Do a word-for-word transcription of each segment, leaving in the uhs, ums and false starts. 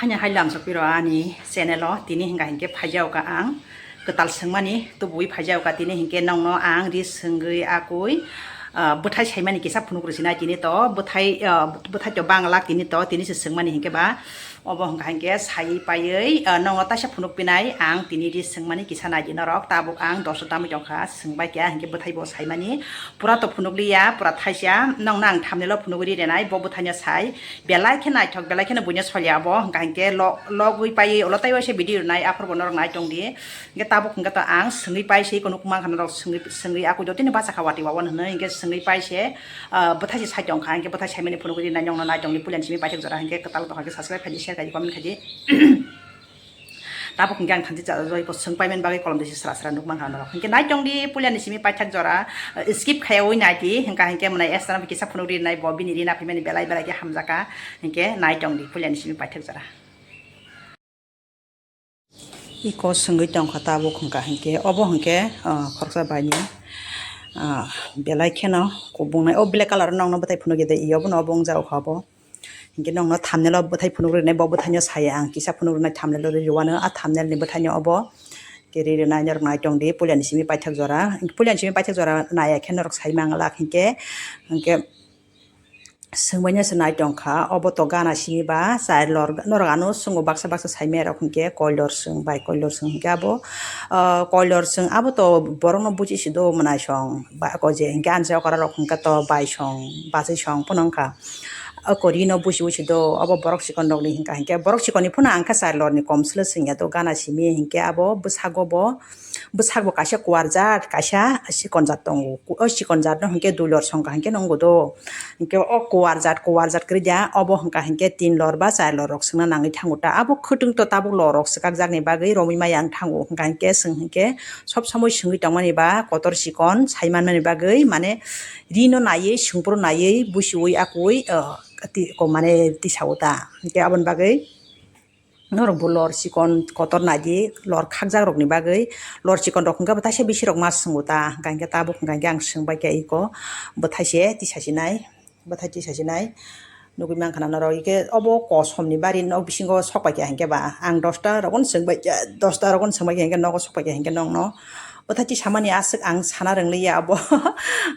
Ani hai lamsok piro ani channel o tini hingka hingke phaijaoka ang kwtal swngmani tubui phaijaoka tini hingke nongno ang ri swngwi akui, ah, bwthai saimani kisa phunuk rwsinai tini to bwthai, ah, bwthai to bangla tini to tini se swngmani hingke ba obo hingka hingke saiwi paiwi, ah, nongno taisa phunuk pinai ang tini ri swngmani kisa naidi norok tabuk ang doso tamwi tongkha swngbai kha hingke bwthai bo saimani pura to phunuk liya pura thaisa nongno ang thamnelo phunuk ri renai bo bwthaino sai. Belai khe naithok, belai kheno buino solya abo, hingka hinkhe lo-, logwi paiwi ulo tei waisa video rwnai, aphuru bo norok nai tong di. Hinkhe tabuk hinkhe to ang swngwi pai se, iko nukma kha norok swngwi, swngwi akui do tini bacha kha wati wawan hwnwi, hinkhe swngwi pai se, ah, bwthai se sai tong kha, hinkhe bwthai saimani phunugwi rinai nokno nai tong di, puilani simi paithak jora hinkhe kwtal tong kha, hinkhe subscribe khai di, share khai di, comment khai di. Tabuk hingke ang thanti cha-, joy ko swng paimani bagwi kolom desi sra sra nukmang kha norok. Hingke nai tong di puilani simi paithak jora, eh, skip khaiwi nai di. Hingka hingke mwnai extra kisa phunuk ri nai bo bini rina phaimani belai belai khe hamjaka. Hingke nai tong di puilani simi paithak jora. Iko swngwi tong kha tabuk hingka hingke obo hingke, ah, khoroksa baini, ah, belai kheno kubungnai. O black colour nokno bwtai phunuk ya de, iyo bono obo wng jao kha obo. Hinkhe nokno thumbnail o bwthai phunuk rwnai, bo bwthaino saya ang kisa phunuk rwnai thumbnail o rwwano, a thumbnail ni bwthaino obo. Khe ri rwnai norok nai tong di, puilani simi paithak jora, puilani simi paithak jora naiya khe norok sai manglak hinkhe, hinkhe swngbaino se nai tong kha, obo to gana simi ba chair lor, norok ano swngo baksa baksa sai maya rok hinkhe koilor swng bai koilor swng hinkhe abo, ah, koilor swng abo to borokno buji si do mwnai song ba ko je hinkhe anse okra rok hinkhe to bai song bachai song phano wngkha. O kori no busi busi do, obo borok chikon rok ni hinka hinke, borok chikon ni phano ang khe char lor ni kom sle swngya do, gana simi hinke abo bwsago bo, bwsak bo kaisa kuar jat, kaisa chikon jat tongo, o chikon jat no hinke dui lor song ka hinke nongo do, hinke o kuar jat, kuar jat kwrwi da, obo hinka hinke tin lor ba char lor rok swngna nangwi thango ta, abo khwtwng to tabuk lor rok swkak jak ni bagwi romwi maya wng thango, hinka hinke swng hinke sob somoi swngwi tongmani ba kotor chikon sai manmani bagwi mane ri no naiwi sungpru naiwi busiwi akui, ah, ti-, ko mane tisao ta. Hinkhe aboni bagwi norok bo lor chikon kotor naidi, lor khakjak rokni bagwi, lor chikon rok hinkhe bo taisa bisi rok ma swngo ta, hinkhe tabuk hinkhe ang swngbai kha iko bwthai se tisa sinai, bwthai tisa sinai. Nugui mankha na norok, ike obo kosom ni bari nok bisingo sok pai kha hinkhe ba, ang dosta rokno swngbai kha, dosta rokno swngbai kha hinkhe nogo sok pai kha hinkhe nokno bwthai tisamani aswk ang sana rwngliya abo.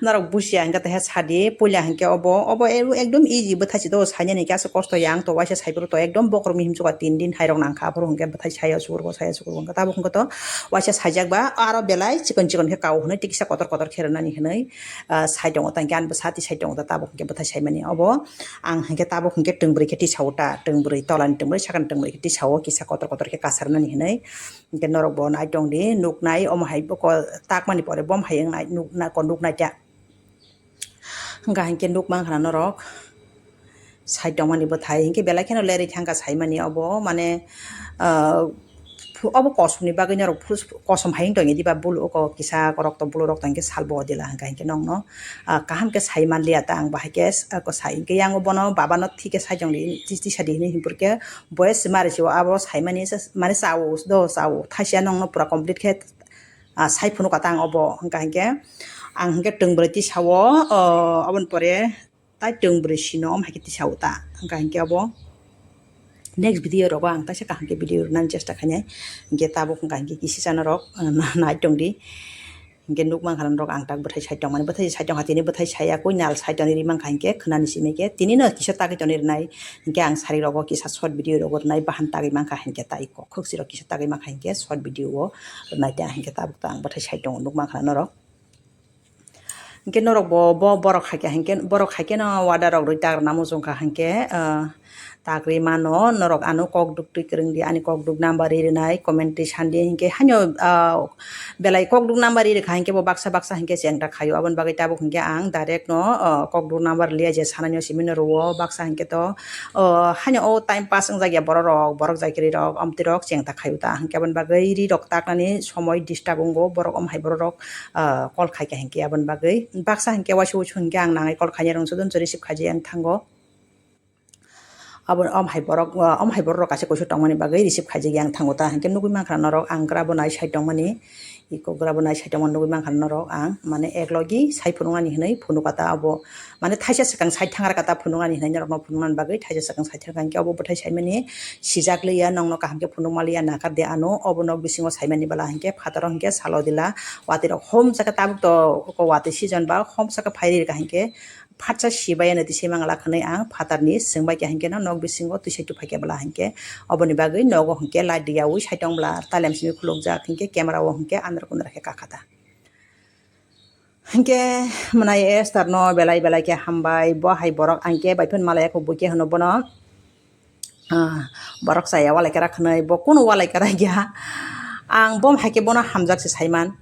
Norok busia hinkhe teha sadi, puila hinkhe obo, obo e-, ekdom easy bwthai si do sainani khe aswk kosto ya, ang to waisa saiphuru to ekdom bokrok mihim chuka tin din hai rok nangkha, aphuru hinkhe bwthai saya sukurgo, saya sukurgo hinkhe tabuk hinkhe to waisa saijak ba aro belai chikon chikon khe kao hwnwi tikisa kotor kotor khe rwnani hwnwi, ah, sai tongo, tangkhe ani bwsa twi sai tongo ta tabuk hinkhe bwthai saimani obo. Ang hinkhe tabuk hinkhe twngbrwi khe tisao ta, twngbrwi, tolani twngbrwi, sakani twngbrwi khe tisao kisa kotor kotor khe kasarnani hinwi. Hinkhe norok bo nai tong di, nuknai, omo hai boko takmani pore bom hai wngnai, nukna-, ko nuknai ta. Hinkha hinkhe nukmankha na norok sai tongmani bwthai, hinkhe belai kheno lerwi thangkha saimani obo, mane, ah, phu-, obo kosomni bagwi norok phus-, kosom hai wng tongya diba, bul oko kisa korokto bulu rok tongkhe sal bo dila hinkha hinkhe nokno, ah, kaham khe sai manliya ta ang bahai khe, ah, ko sai hinkhe yang bono baba no thik khe sai tongdi, ti-, tisa di hinwi hinkhe boyes mari si o abo saimani se mane chao do chao thaisa nokno pura complete khe, ah, sai phunukha ta ang obo hinkha hinkhe ang hinkhe twngbrwi tisao, ah, aboni pore tai twngbrwi sino om hai khe tisao ta. Hwnkha hinkhe abo next video rogo ang kaisa kaham khe video rwnani chesta khainai. Hinkhe tabuk hwnkha hinkhe kisi chana rok, ah, na-, nai tongdi. Hinkhe nukmankha norok ang tak bwthai sai tongmani, bwthai sai tongkha tini bwthai saya koi nal sai tongni ri mankha hinkhe khwnani simi khe tini no kisa tagwi tongni rwnai. Hinkhe ang sari rogo kisa short video rogo rwnai bahan tagwi mankha hinkhe tai kok khwksi rok kisa tagwi mankha hinkhe short video o rwnai ta hinkhe tabuk ta ang bwthai sai tongo nukmankha norok. Hinkhe norok bo, bo borok hai khe hinkhe borok hai kheno wada rok rwi tak rwna muchung kha hinkhe, ah, tak rwi mano norok ano kok duk twi kwrwng di ani kok duk number ri rwnai comment twi sandi hinkhe haino, ah, belai kok duk number ri rwkha hinkhe bo baksa baksa hinkhe chengta khaio aboni bagwi tabuk hinkhe ang direct no, ah, kok duk number liya je sanani o simi no rwo baksa hinkhe to, ah, haino o time pass wngjakya borok rok borok jai kwrwi rok amtwi rok chengta khaio ta hinkhe aboni bagwi ri rok taknani somoi disturb wngo borok om hai borok rok. Ah, call khai kha hinkhe aboni bagwi baksa hinkhe waisa wuisu hinkhe ang nangwi call khainai rwng sudon se receive khaijak yang thango. Abo om hai borok, om hai borok rok kaisa kuisu tongmani bagwi receive khaijak yang thango ta, hinkhe nugwi mankha norok ang gra bo nai sai tongmani, iko gra bo nai sai tongmani nugwi mankha norok ang mane ek logi sai phunuknani hinwi phunukha ta abo. Mane thaisa swkang side thangra kata phunuknani hinwi norokno phunuknani bagwi thaisa swkang side thangra hinkhe obo bwthai saimani sijak liya, nokno kaham khe phunukma liya nakar de ano, obo nok bisingo saimani bwla hinkhe phataro hinkhe salo dila watwi rok homsa khe tabuk to watwi season ba homsa khe phairi rwkha hinkhe phatsa sibai ano tisai mangala khwnwi ang phatarni swngbai kha hinkhe no nok bisingo twisai tuphaikha bwla hinkhe oboni bagwi nogo hinkhe light riyaui sai tong bwla talem simi khulukjak hinkhe camera o hinkhe andra kundra khe kakha ta. Hinkhe mwnai Esther no belai belai khe hambai, bo hai borok ang khe bai phano malaya kho, bo khe hwno bono, ah, borok chaya walai kara khwnwi, bo kuno walai kara ya. Ang bo hai khe bono hamjak se saiman.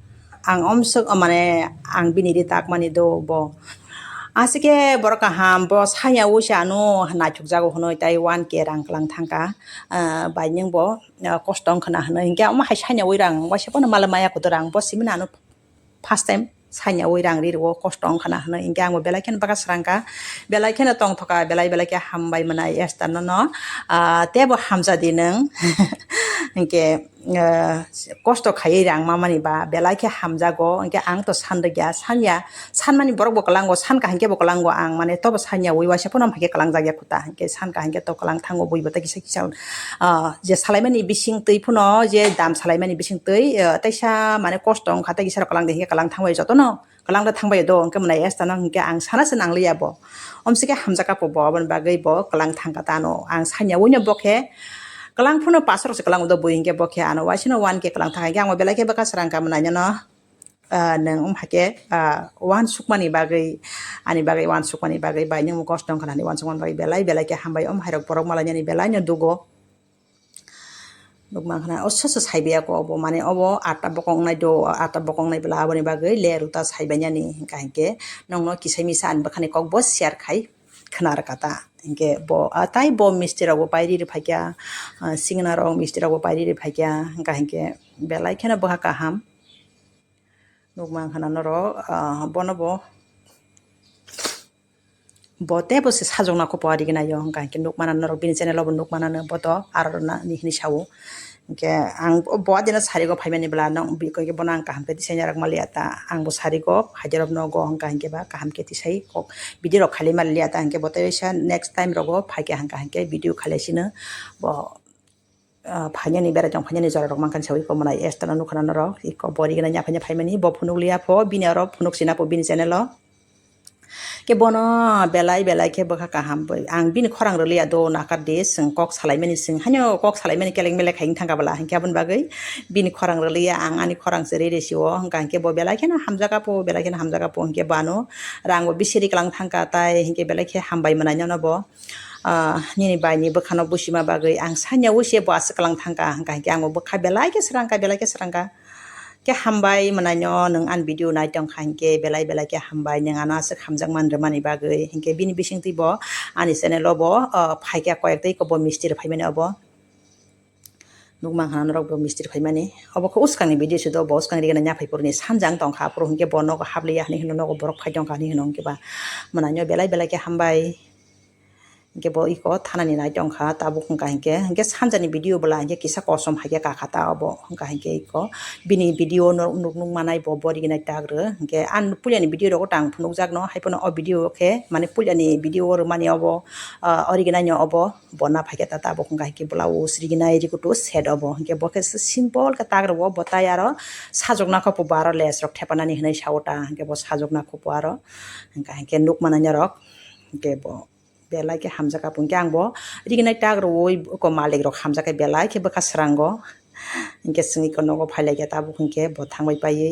Ang omswk, mane, ang bini ri takmani do bo. Aswk khe borok kaham, bo sanya ui se ano naithok jago hwnwi, tai one K rang kwlang thangkha, ah, bai nwng bo, ah, kosto wngkha na hwnwi. Hinkhe omo hai sanya ui rang waisa bono malai maya kudo rang, bo simi ano first time sanya ui rang ri rwo, kosto wngkha na hwnwi. Hinkhe ang bo belai kheno bwkha srangkha, belai kheno tongthokha, belai belai khe hambai mwnai Esther no no, ah, teibo hamjadi nwng. Hinkhe, ah, kosto khaiwi rang mamani ba belai khe hamjago, hinkhe ang to san rwkya, sanya, sanmani borok bo kwlango, sankha hinkhe bo kwlango ang, mane tobo sanya ui waisa phano hai khe kwlangjak ya khuta, hinkhe sankha hinkhe to kwlang thango bui bo tei kisa kisa, ah, je salaimani bising twi phano, je dam salaimani bising twi, ah, teisa mane kosto wngkha, tei kisa rok kwlang de hinkhe kwlang thangbai jotono kwlang da thangbai do, hinkhe mwnai Esther no hinkhe ang sana se nangliya bo, omsike hamjakha po bo, aboni bagwi bo kwlang thangkha ta ano, ang sanya uino bo khe kwlang phano paso rok se kwlang do bui hinkhe bo khe ano waisano one K kwlang thangkha, hinkhe ang bo belai khe bwkha srangkha mwnai no. Ah, nwng wng hai khe, ah, uansukmani bagwi, ani bagwi uansukmani bagwi bai nwng kosto wngkha nani uansukmani bagwi belai belai khe hambai, om hai rok borok malainani belai no dugo. Nukmankha na, o soso saibai ya kho obo, mane obo atta bokong nai do, atta bokong nai bwla aboni bagwi le ruta saibai nani hinkha hinkhe nokno kisai misa ani bwkhani kok bo share khai khna rwkha ta. Hinkhe bo, ah, tai bo misti rok bo pai ri rwphaikha, ah, singna rok misti rok bo pai ri rwphaikha, hinkha hinkhe belai kheno bwkha kaham. Nukmankha na norok, ah, bono bo, bo teibo se sajwkna kho pori gwnai yo, hinkha hinkhe nukmana norok bini channel o bo nukmana no bo to aro na ni hinwi sao. Hinkhe ang bo adino sarigo phaimani bwla no bikoi khe bono ang kaham khe tisai narwk maliya ta, ang bo sarigo phaide rok nogo, hinkha hinkhe ba kaham khe tisai kok video rok khailai maliya ta, hinkhe bo teisa next time rogo phaikhe hinkha hinkhe video khailai sino bo. Ah, phainani berai tong phainani jora rok mankha sawi komona Esther no nukha na norok iko bori gana nya phaina phaimani bo phunuk liya pho bini oro phunuk sina pho bini channel o. Khe bono belai belai khe bwkha kaham bai ang bini khorang rwliya do nakar di, chwng kok salaimani, chwng haino kok salaimani kelek melek hai wng thangkha bwla, hinkhe aboni bagwi bini khorang rwliya, ang ani khorang se rere sio, hinkha hinkhe bo belai kheno hamjak apho, belai kheno hamjak apho, hinkhe bo ano rang bo bisi riklang thangkha, tai hinkhe belai khe hambai mwnai nono bo. Ah, nini bai ni bwkhano buchima bagwi ang sanya ui se bo aswk kwlang thangkha, hwnkha hinkhe ang bo bwkha belai khe srangkha, belai khe srangkha. Khe hambai mwnaino nwng ani video nai tongkha hinkhe belai belai khe hambai, nwng ano aswk hamjakma rwmani bagwi. Hinkhe bini bisingtwi bo ani channel o bo, ah, phaikha koyektwi iko bo misti rw phaimani obo. Nukmankha norok bo misti rw phaimani. Obo khe uskangni video se do, bo uskang rigena nya phai phuruni sanjang tongkha, aphuru hinkhe bo nogo habliya hinwi hino nogo borok phai tongkha hinwi hino hinkhe ba mwnaino belai belai khe hambai. Hinkhe bo iko thanani nai tongkha, tabuk wngkha hinkhe, hinkhe sanjani video bwla hinkhe kisa kosom hai khe kakha ta obo, wngkha hinkhe iko bini video no nuk nuk manai bo, bo riginai ta rw. Hinkhe ang puilani video rogo tang phunukjak no, haiphano o video khe mane puilani video o rwmani obo, ah, original no obo, bo na phaikhe ta tabuk wngkha hinkhe blouse riginai rikutu set obo, hinkhe bo khe simple khe ta rw o, bo tai aro sajwkna kho bo aro lace rok thepanani hinwi sao ta, hinkhe bo sajwkna kho bo aro, wngkha hinkhe nuk manai norok, hinkhe bo. Belai khe hamjak apho hinkhe ang bo riginai tak rwui oko malik rok hamjak khe belai khe bwkha srango. Hinkhe chwng iko nogo phai lai khe tabuk hinkhe bo thangbai paiwi.